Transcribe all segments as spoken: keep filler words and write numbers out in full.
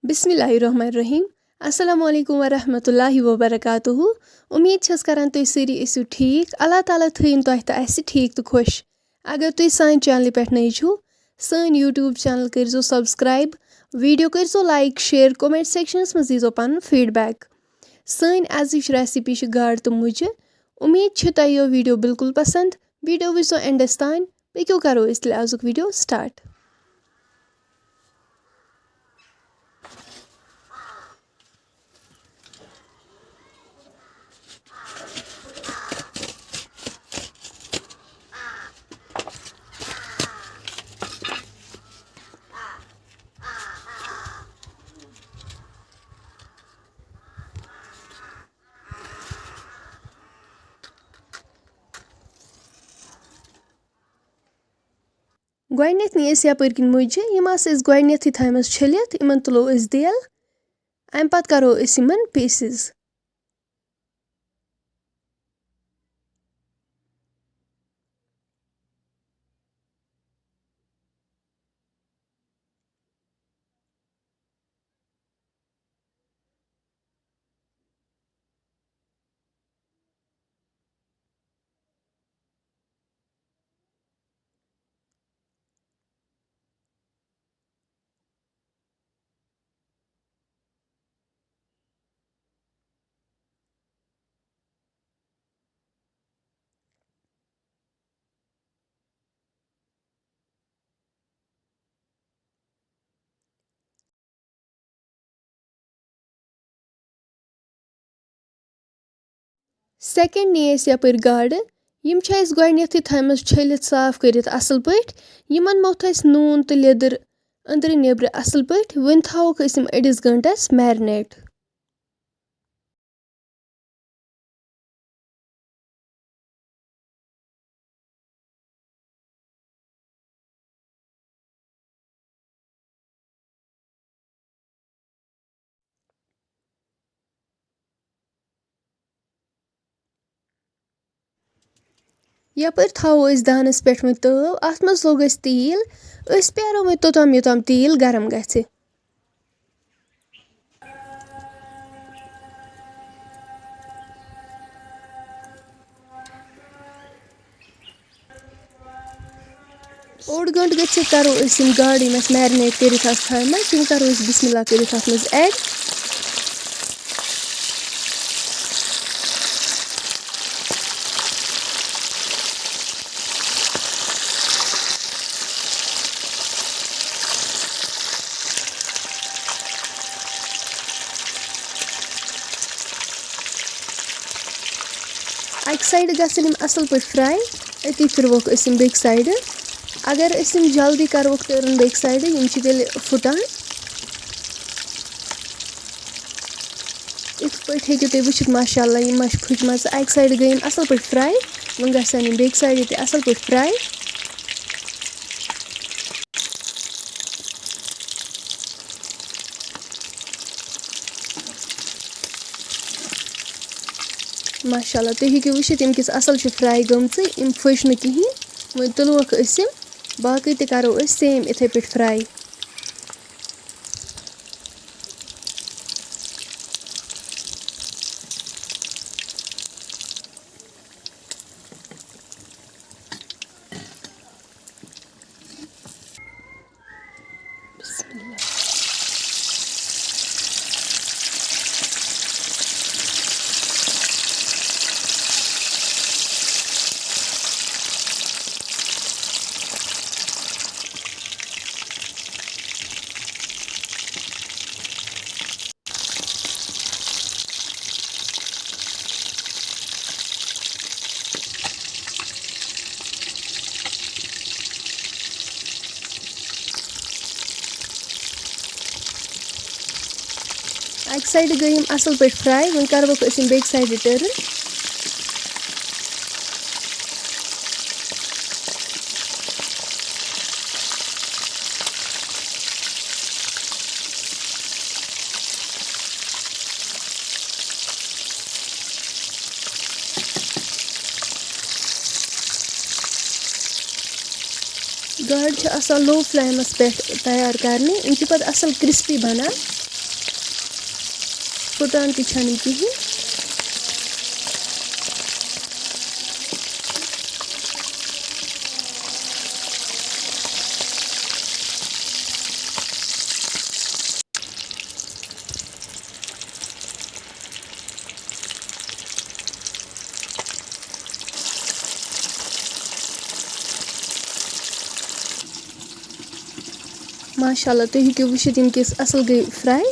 بسم اللہ الرحمن الرحیم۔ السلام علیکم ورحمۃ اللہ وبرکاتہ۔ امید چھس کران تُہۍ سٲری ٲسِو ٹھیک۔ اللہ تعالیٰ تھٲیِن تۄہہِ تہٕ اسہِ ٹھیک تہٕ خۄش۔ اگر تُہۍ سانہِ چینلہِ پٮ۪ٹھ نٔے چھِو، سٲنۍ YouTube channel کٔرزیٚو subscribe، video کٔرزیٚو like، share، comment sectionس منٛز دیٖزیٚو پنُن feedback۔ سٲنۍ أزِچ recipe چھِ گاڈٕ تہٕ مُجہِ۔ امید چھِ تۄہہِ یہِ video بالکل پسند۔ Video وٕچھزیٚو endس تام۔ پٔکِو کرو أسۍ تیٚلہِ أزیُک video start۔ گۄڈٕنٮ۪تھ نی أسۍ یَپٲرۍ کِنۍ مُجہِ، یِم آسہٕ اَسہِ گۄڈٕنٮ۪تھٕے تھایمَژٕ چھٔلِتھ، یِمَن تُلو أسۍ دٮ۪ل۔ اَمہِ پَتہٕ کَرو أسۍ یِمَن pieces۔ Second نی أسۍ یَپٲرۍ گاڈٕ۔ یِم چھِ اَسہِ گۄڈٕنٮ۪تھٕے تھایمَژٕ چھٔلِتھ صاف کٔرِتھ اَصٕل پٲٹھۍ۔ یِمَن موٚتھ اَسہِ نوٗن تہٕ لیٚدٕر أنٛدرٕ نیٚبرٕ اَصٕل پٲٹھۍ۔ وۄنۍ تھاووکھ أسۍ یِم أڑِس گٲنٛٹَس marinate۔ یَپٲرۍ تھاوو أسۍ دانَس پٮ۪ٹھ وۄنۍ تٲو، اَتھ منٛز لوٚگ اَسہِ تیٖل۔ أسۍ پیارو وۄنۍ توٚتام یوٚتام تیٖل گرم گژھِ۔ اوٚڑ گٲنٛٹہٕ گٔژھِتھ کرو أسۍ یِم گاڈٕ، یِم اَسہِ marinate کٔرِتھ آسہٕ تھایمَژٕ، یِم کرو أسۍ بسم اللہ کٔرِتھ اَتھ منٛز add۔ اَکہِ side گژھن یِم اَصٕل پٲٹھۍ fry، أتی پھِروکھ أسۍ یِم بیٚکہِ side۔ اگر أسۍ یِم جلدی کَروکھ turn بیٚکہِ side، یِم چھِ تیٚلہِ پھُٹان۔ یِتھ پٲٹھۍ ہیٚکِو تُہۍ وٕچھِتھ، ماشاء اللہ، یِم ما چھِ پھٕٹمَژٕ۔ اَکہِ side گٔے یِم اَصٕل پٲٹھۍ fry، وۄنۍ گژھن یِم بیٚکہِ side تہِ اَصٕل پٲٹھۍ fry۔ ماشاء اللہ، تُہۍ ہیٚکِو وٕچھِتھ، یِم کِژھ اَصٕل چھِ fry گٔمژٕ، یِم پھٔج نہٕ کِہیٖنۍ۔ وۄنۍ تُلوکھ أسۍ یِم، باقٕے تہِ کَرو أسۍ same یِتھَے پٲٹھۍ fry۔ بسم اللہ۔ اَکہِ side گٔے یِم اَصٕل پٲٹھۍ fry، وۄنۍ کَرٕ بہٕ أسۍ یِم بیٚکہِ side turn۔ گاڈٕ چھِ آسان low flameس پٮ۪ٹھ تیار کرنہِ، یِم چھِ پتہٕ اصل crispy بنان۔ پھُٹان تہِ چھَنہٕ کِہیٖنۍ۔ ماشاء اللہ، تُہۍ ہیٚکِو وٕچھِتھ، یِم کِژھ اَصٕل گٔے fry۔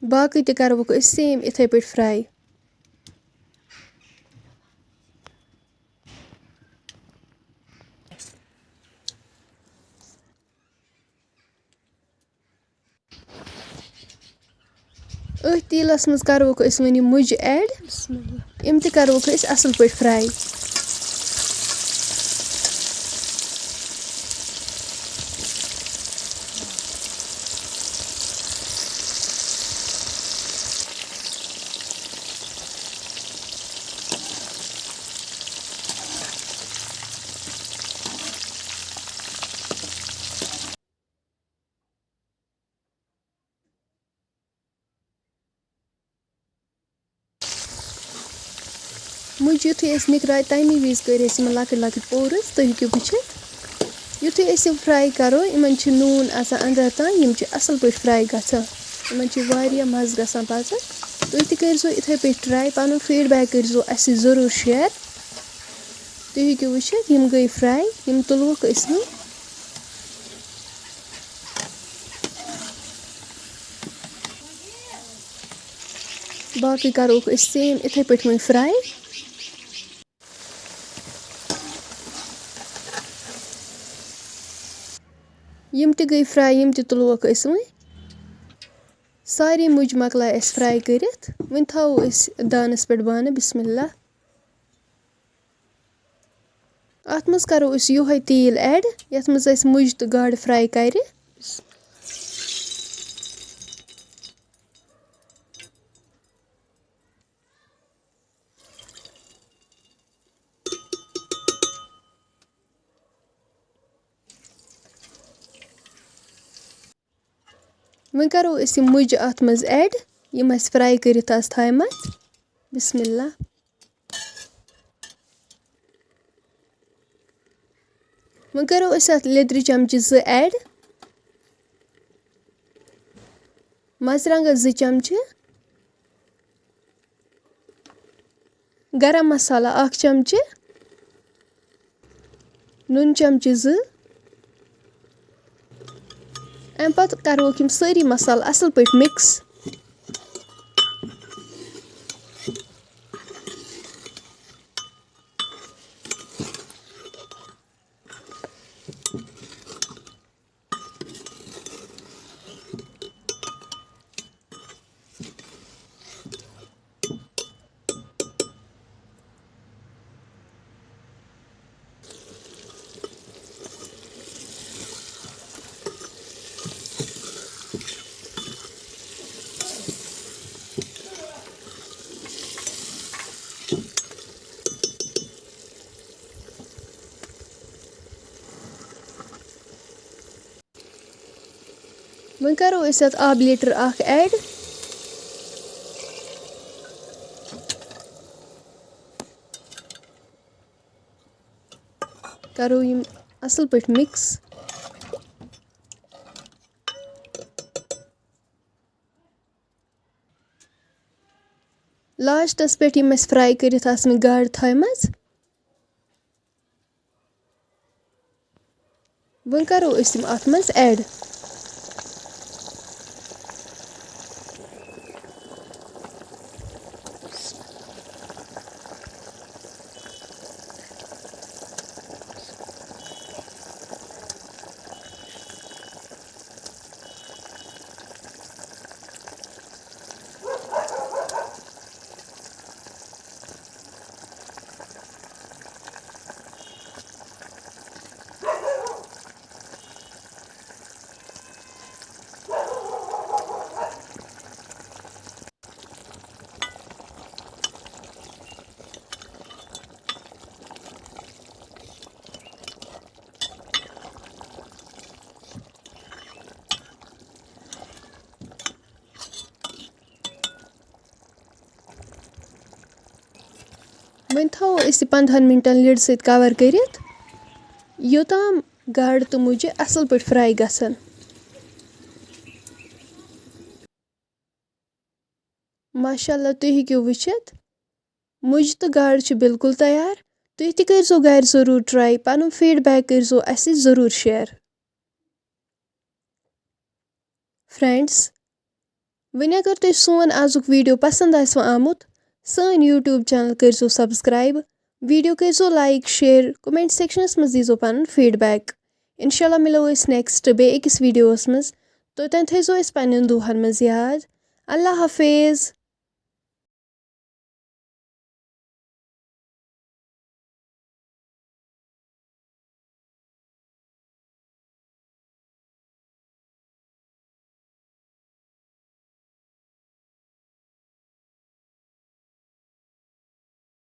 باقٕے تہِ کَرہوکھ أسۍ same یِتھَے پٲٹھۍ fry۔ أتھۍ تیٖلَس منٛز کَروکھ أسۍ وۄنۍ یہِ مُجہِ add۔ بسم اللہ۔ یِم تہِ کَروکھ أسۍ اَصٕل پٲٹھۍ fry۔ مُجہِ یُتھُے اَسہِ نِکراے، تَمی وِزِ کٔرۍ اَسہِ یِمَن لۄکٕٹۍ لۄکٕٹۍ pores، تُہۍ ہیٚکِو وٕچھِتھ۔ یُتھُے أسۍ یِم fry کَرو، یِمَن چھِ نوٗن آسان أنٛدرٕ تام، یِم چھِ اَصٕل پٲٹھۍ fry گژھان۔ یِمَن چھِ واریاہ مَزٕ گژھان پَتہٕ۔ تُہۍ تہِ کٔرۍزیو یِتھَے پٲٹھۍ try، پَنُن feedback کٔرۍزیو اَسہِ سۭتۍ ضٔروٗر share۔ تُہۍ ہیٚکِو وٕچھِتھ، یِم گٔے fry، یِم تُلوکھ أسۍ وۄنۍ۔ باقٕے کَروکھ أسۍ same یِتھَے پٲٹھۍ وۄنۍ fry۔ یِم تہِ گٔے fry، یِم تہِ تُلوکھ أسۍ وۄنۍ۔ سارے مُجہِ مۄکلایہِ اَسہِ fry کٔرِتھ۔ وۄنۍ تھاوو أسۍ دانَس پٮ۪ٹھ بانہٕ۔ بسم اللہ۔ اَتھ منٛز کَرو أسۍ یِہوٚے تیٖل add، یَتھ منٛز اَسہِ مُجہِ تہٕ گاڈٕ fry کَرِ۔ وۄنۍ کَرو أسۍ یِم مُجہِ اَتھ منٛز add، یِم اَسہِ fry کٔرِتھ آسہٕ تھایمَژٕ۔ بسم اللہ۔ وۄنۍ کَرو أسۍ اَتھ لیٚدرِ چمچہٕ زٕ add، مَرژٕوانٛگَن زٕ چمچہٕ، گرم مسالہ اکھ چمچہٕ، نُن چمچہٕ زٕ۔ اَمہِ پتہٕ کروکھ یِم سٲری مسالہٕ اَصٕل پٲٹھۍ mix۔ وۄنۍ کرو أسۍ اَتھ آبہٕ لیٖٹر اکھ add۔ کرو یِم اَصٕل پٲٹھۍ mix۔ لاسٹَس پٮ۪ٹھ یِم اَسہِ fry کٔرِتھ آسہٕ مٕتۍ گاڈٕ تھایمَژٕ، وۄنۍ کَرو أسۍ یِم اَتھ منٛز add۔ وۄنۍ تھاوو أسۍ یہِ پنٛدہَن مِنٹَن lid سۭتۍ cover کٔرِتھ، یوٚتام گاڈٕ تہٕ مُجہِ اَصٕل پٲٹھۍ fry گژھن۔ ماشاء اللہ، تُہۍ ہیٚکِو وٕچھِتھ، مُجہِ تہٕ گاڈٕ چھِ بالکل تیار۔ تُہۍ تہِ کٔرۍزیو گَرِ ضروٗر try، پَنُن feedback کٔرۍزیو اَسہِ سۭتۍ ضروٗر share۔ Friends، وۄنۍ اگر تۄہہِ سون آزُک video پسنٛد آسِوٕ آمُت، سٲنۍ YouTube channel کٔرۍزیو subscribe، video کٔرۍزیو like، share، comment sectionس منٛز دیٖزیو پنُن feedback۔ انشاءاللہ مِلو أسۍ next بیٚیہِ أکِس videoس منٛز۔ توٚتام تھٲیزیو أسۍ پننٮ۪ن دُعاہن منٛز یاد۔ اللہ حافظ۔